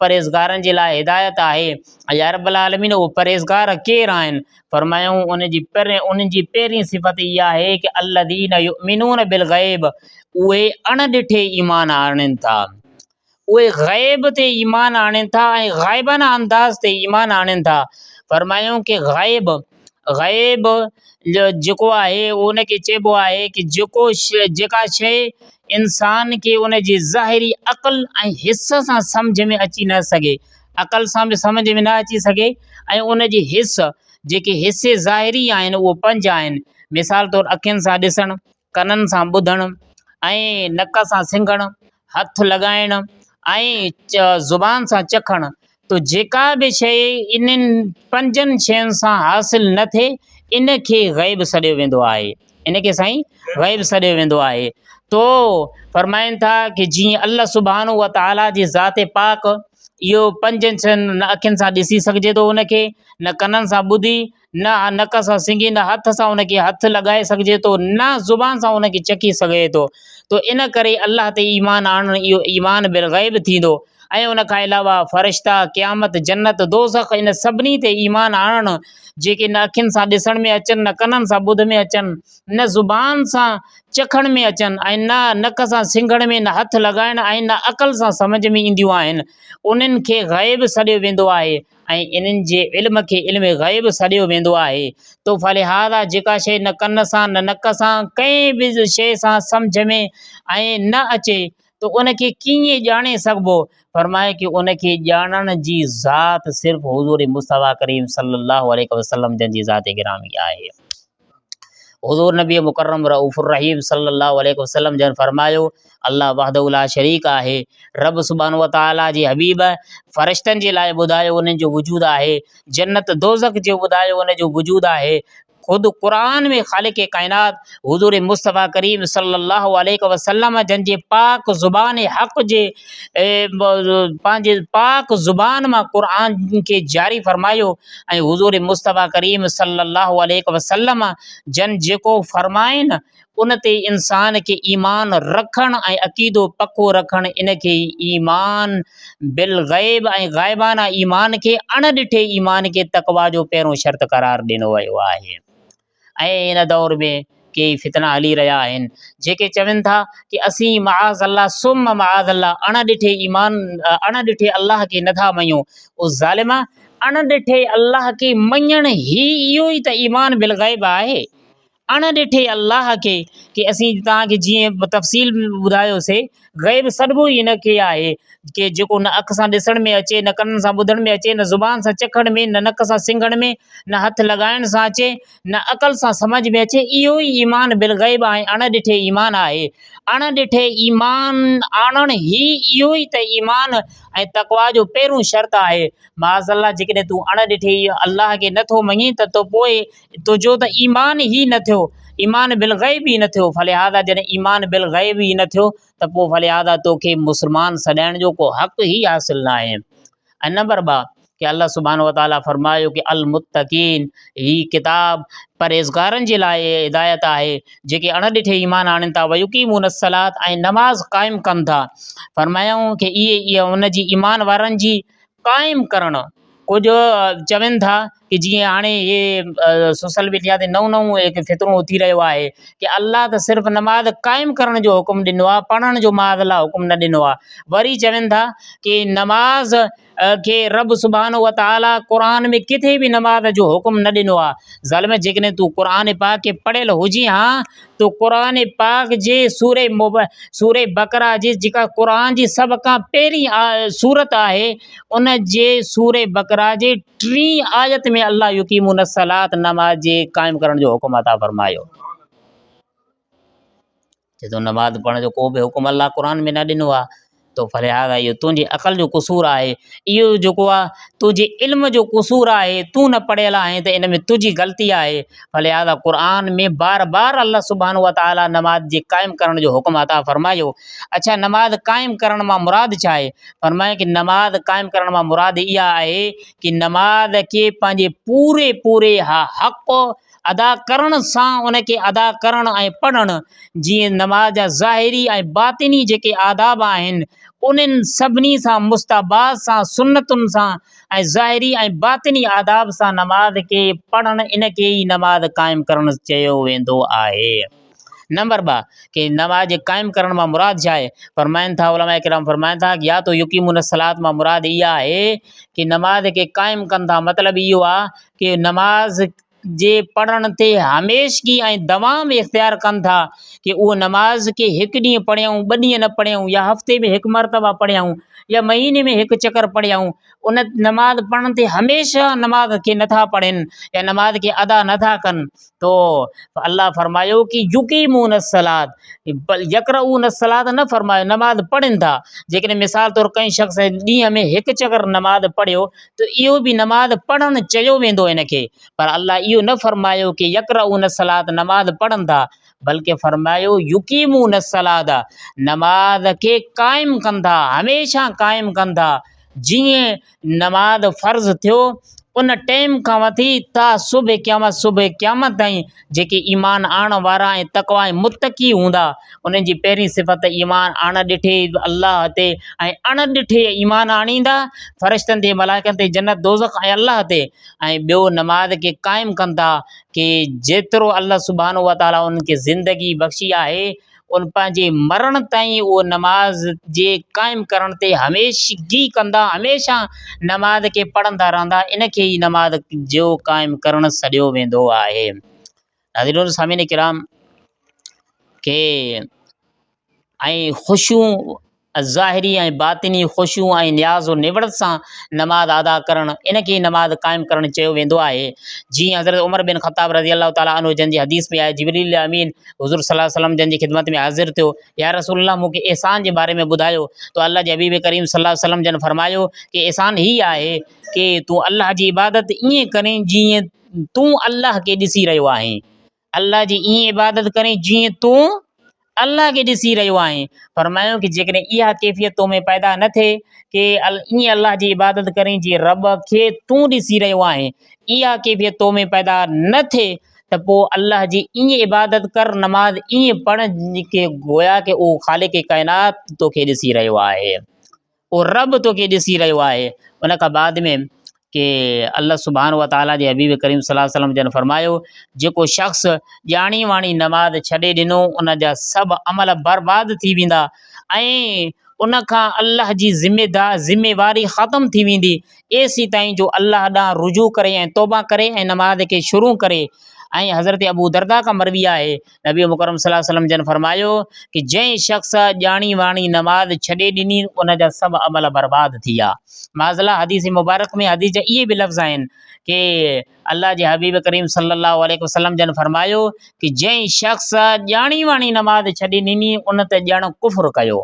پرهيزگارن جي لاء هدايت آهي. يا رب العالمين اهي پرهيزگار ڪير آهن؟ فرمايائون ان جي انهن جي پهرين صفت اها آهي ڪه الذين يؤمنون بالغيب اهي اڻ ڏٺي ايمان آڻين ٿا، اهي غيب تي ايمان آڻين ٿا ۽ غائبانه انداز تي ايمان آڻين ٿا. فرمايائون ڪه غيب غيب جيڪو آهي ان کي چئبو آهي ڪه جيڪو جيڪا شيء انسان کي ان جي ظاهري عقل ۽ حس سان سمجهه ۾ اچي نه سگهي، عقل سان به سمجهه ۾ نه اچي سگهي ۽ ان جي حس جيڪي حس ظاهري آهن اهو پنج آهن، مثال طور اکين سان ڏسڻ، ڪنن سان ٻڌڻ ۽ نڪ سان سنگهڻ، هٿ لڳائڻ ۽ زبان سان چکڻ تو جيڪا به شيء انهن پنجن شين سان حاصل نه ٿئي ان کي غيب سڏيو ويندو آهي ان کي سائين غيب سڏيو ويندو آهي تو فرمائن ٿا ڪه جيئن الله سبحانه وتعاليٰ جي ذات پاڪ اهو پنجن شين نه اکين سان ڏسي سگهجي ٿو ان کي نه ڪنن سان ٻڌي نه نڪ سان سنگهي نه هٿ سان ان کي هٿ لڳائي سگهجي ٿو نه زبان سان ان کي چکي سگهجي ٿو ته ان ڪري الله تي ايمان آڻڻ اهو ايمان بالغيب ٿيندو ۽ ان کان علاوه فرشتا، قيامت، جنت، دوزخ ان سڀني تي ايمان آڻڻ جيڪي نه اکين سان ڏسڻ ۾ اچن نه ڪنن سان ٻڌ ۾ اچن نه زبان سان چکڻ ۾ اچن ۽ نه نڪ سان سنگهڻ ۾ نه هٿ لڳائڻ ۽ نه عقل سان سمجهه ۾ اينديون آهن انهن کي غيب سڏيو ويندو آهي. ۽ انهن جي علم کي علم غيب سڏيو ويندو آهي تو فلهٰذا جيڪا شيء نه ڪن سان نه نڪ سان ڪنهن به شيء سان سمجهه ۾ ۽ نه اچي ته ان کي ڪيئن ڄاڻي سگهبو؟ فرمايو ڪي ان کي ڄاڻڻ جي ذات صرف حضور مصطفيٰ ڪريم صلي الله عليه وسلم جن جي ذات گرامي آهي. حضور نبي مڪرم رؤف الرحيم صلي الله عليه وسلم جن فرمايو، الله وحده لا شريڪ آهي، رب سبحانه وتعالي جي حبيب فرشتن جي لاء ٻڌايو انهن جو وجود آهي، جنت دوزخ جو ٻڌايو ان جو وجود آهي، خود قرآن ۾ خالق ڪائنات حضور مصطفيٰ ڪريم صلي الله عليه وسلم جن جي پاڪ زبان حق جي پنهنجي پاڪ زبان مان قرآن کي جاري فرمايو ۽ حضور مصطفيٰ ڪريم صلّي اللّٰه عليه وسلّم جن جيڪو فرمائن ان تي انسان کي ايمان رکڻ ۽ عقيدو پڪو رکڻ ان کي ئي ايمان بالغيب ۽ غائبانه ايمان کي اڻ ڏٺي ايمان کي تقويٰ جو پهريون شرط قرار ڏنو ويو آهي. ۽ هن دور ۾ ڪيئي فتنا هلي رهيا آهن جيڪي چون ٿا ڪي اسين معاذ الله ثم معاذ الله اڻ ڏٺي ايمان اڻ ڏٺي الله کي نٿا مڃون او ظالما اڻ ڏٺي الله کي مڃڻ هي اهو ئي ته ايمان بالغيب آهي اڻ ڏٺي الله کي ڪي اسين توهان کي جيئن تفصيل ٻڌايوسي غيب سڏبو ئي ان کي آهي ڪي جيڪو نه اک سان ڏسڻ ۾ اچي، نه ڪنن سان ٻڌڻ ۾ اچي، نه زبان سان چکڻ ۾، نه نڪ سان سنگهڻ ۾، نه هٿ لڳائڻ سان اچي، نه عقل سان سمجهه ۾ اچي، اهو ئي ايمان بالغيب ۽ اڻ ڏٺي ايمان آهي. اڻ ڏٺي ايمان آڻڻ هي اهو ئي ته ايمان ۽ تقويٰ جو پهريون شرط آهي. معاذ الله جيڪڏهن تون اڻ ڏٺي الله کي نه ٿو مڃين ته تو پوء تنهنجو ته ايمان ئي نه ٿيو، ايمان بالغيب ئي نه ٿيو، فلهٰذا جڏهن ايمان بالغيب ئي نه ٿيو ته پوء فلهٰذا توکي مسلمان سڏائڻ جو ڪو حق ئي حاصل ناهي. ۽ نمبر 2 ڪي الله سبحانه وتعاليٰ فرمايو ڪي المتقين هي ڪتاب پرهيزگارن جي لاء هدايت آهي جيڪي اڻ ڏٺي ايمان آڻين ٿا ويقيمون الصلاة ۽ نماز قائم ڪن ٿا فرمايائون ڪي اهي ان جي ايمان وارن جي قائم ڪرڻ ڪجهه چون ٿا ڪي جيئن هاڻي هي سوشل ميڊيا تي نئون نئون هڪ فتنو اٿي رهيو آهي ڪي الله ته صرف نماز قائم ڪرڻ جو حڪم ڏنو آهي پڙهڻ جو معاذ الله حڪم نه ڏنو آهي وري چون ٿا ڪي نماز کي رب سبحانه وتعاليٰ قرآن ۾ ڪٿي به نماز جو حڪم نه ڏنو آهي ظالم جيڪڏهن تون قرآن پاڪ کي پڙهيل هجين ها تو قرآن پاڪ جي سورة مب سورة بقره جي جيڪا قرآن جي سڀ کان پهرين سورت آهي ان جي سورة بقره جي ٽين آيت ۾ الله يقيمون الصلاة نماز جي قائم ڪرڻ جو حڪم عطا فرمايو. چي ٿو نماز پڙهڻ جو ڪو به حڪم الله قرآن ۾ نه ڏنو آهي تو فلهذا اهو تنهنجي عقل جو قصور آهي اهو جيڪو آهي تنهنجي علم جو قصور آهي تون نه پڙهيل آهين ته ان ۾ تنهنجي غلطي آهي فلهذا قرآن ۾ بار بار الله سبحانه وتعاليٰ نماز جي قائم ڪرڻ جو حڪم عطا فرمايو اڇا نماز قائم ڪرڻ مان مراد ڇا آهي فرمايو ڪي نماز قائم ڪرڻ مان مراد اها آهي ڪي نماز کي پنهنجي پوري پوري حق ادا ڪرڻ سان ان کي ادا ڪرڻ ۽ پڙهڻ جيئن نماز جا ظاهري ۽ باطني جيڪي آداب آهن انهن سڀني سان مستحبات سان سنتن سان ۽ ظاهري ۽ باطني آداب سان نماز کي پڙهڻ ان کي ئي نماز قائم ڪرڻ چيو ويندو آهي. نمبر 2 ڪي نماز جي قائم ڪرڻ مان مراد ڇا آهي؟ فرمائن ٿا علماء ڪرام فرمائن ٿا يا تو يقيمون الصلاة مان مراد اها آهي ڪي نماز کي قائم ڪن ٿا مطلب اهو آهي ڪي نماز جي پڙهڻ تي هميشگي ۽ دوام اختيار ڪن ٿا ڪي اهو نماز کي هڪ ڏينهن پڙهيائون ٻه ڏينهن نه پڙهيائون يا هفتي ۾ هڪ مرتبه پڙهيائون يا مهيني ۾ هڪ چڪر پڙهيائون ان نماز پڙهڻ تي هميشه نماز کي نٿا پڙهن يا نماز کي ادا نٿا ڪن تو الله فرمايو ڪي يقيمون الصلاة بل يقرؤون الصلاة نه فرمايو نماز پڙهن ٿا جيڪڏهن مثال طور ڪنهن شخص ڏينهن ۾ هڪ چڪر نماز پڙهيو ته اهو به نماز پڙهڻ چيو ويندو ان کي پر الله اهو نه فرمايو ڪي يقرؤون الصلاة نماز پڙهن ٿا بلڪه فرمايو يقيمون الصلاة نماز کي قائم ڪن ٿا هميشه قائم ڪن ٿا جيئن نماز فرض ٿيو ان ٽيم کان وٺي تا صبح قيامت صبح قيامت تائين جيڪي ايمان آڻڻ وارا ۽ تقويٰ ۽ متقي هوندا انهن جي پهرين صفت ايمان اڻ ڏٺي الله تي ۽ اڻ ڏٺي ايمان آڻيندا فرشتن تي ملائڪن تي جنت دوزخ ۽ الله تي ۽ ٻيو نماز کي قائم ڪندا ڪي جيترو الله سبحانه وتعاليٰ انهن کي زندگي بخشي آهي ان پنهنجي مرڻ تائين اهو نماز جي قائم ڪرڻ تي هميشگي ڪندا هميشه نماز کي پڙهندا رهندا ان کي ئي نماز جو قائم ڪرڻ سڏيو ويندو آهي. ناظرين سامعين ڪرام کي ۽ خوشيون ظاهري ۽ باطني خوشيون ۽ نياز و نوڙت سان نماز ادا ڪرڻ ان کي ئي نماز قائم ڪرڻ چيو ويندو آهي. جيئن حضرت عمر بن خطاب رضي الله تعالٰي عنه جن جي حديث ۾ آهي جبريل امين حضور صلي الله عليه وسلم جن جي خدمت ۾ حاضر ٿيو يا رسول الله مون کي احسان جي باري ۾ ٻڌايو ته الله جي حبيب ڪريم صلي الله عليه وسلم جن فرمايو ڪي احسان هي آهي ڪي تون الله جي عبادت ائين ڪرين جيئن تون الله کي ڏسي رهيو آهين الله جي ائين عبادت ڪرين جيئن تون الله کي ڏسي رهيو آهين. فرمايو ڪي جيڪڏهن اها ڪيفيت تو ۾ پيدا نه ٿئي ڪي ائين الله جي عبادت ڪرين جيئن رب کي تون ڏسي رهيو آهين، اها ڪيفيت تو ۾ پيدا نه ٿئي ته پوء الله جي ائين عبادت ڪر، نماز ائين پڙهه ڪي گويا ڪي اهو خالق ڪائنات توکي ڏسي رهيو آهي. اهو رب توکي ڏسي رهيو آهي. ان کان بعد ۾ ڪي الله سبحانه وتعاليٰ جي حبيب ڪريم صلي الله عليه وسلم جن فرمايو جيڪو شخص ڄاڻي واڻي نماز ڇڏي ڏنو ان جا سڀ عمل برباد ٿي ويندا ۽ ان کان الله جي ذميدار ذميواري ختم ٿي ويندي ايسيتائين جو الله ڏانهن رجوع ڪري ۽ توبه ڪري ۽ نماز کي شروع ڪري ۽ حضرت ابو دردا کان مروي آهي نبي مڪرم صلي الله عليه وسلم جن فرمايو ڪه جنهن شخص ڄاڻي واڻي نماز ڇڏي ڏني ان جا سڀ عمل برباد ٿي ويا. معاذ الله حديث مبارڪ ۾ حديث جا اهي به لفظ آهن ڪه الله جي حبيب ڪريم صلي الله عليه وسلم جن فرمايو ڪه جنهن شخص ڄاڻي واڻي نماز ڇڏي ڏني ان ته ڄڻ ڪفر ڪيو.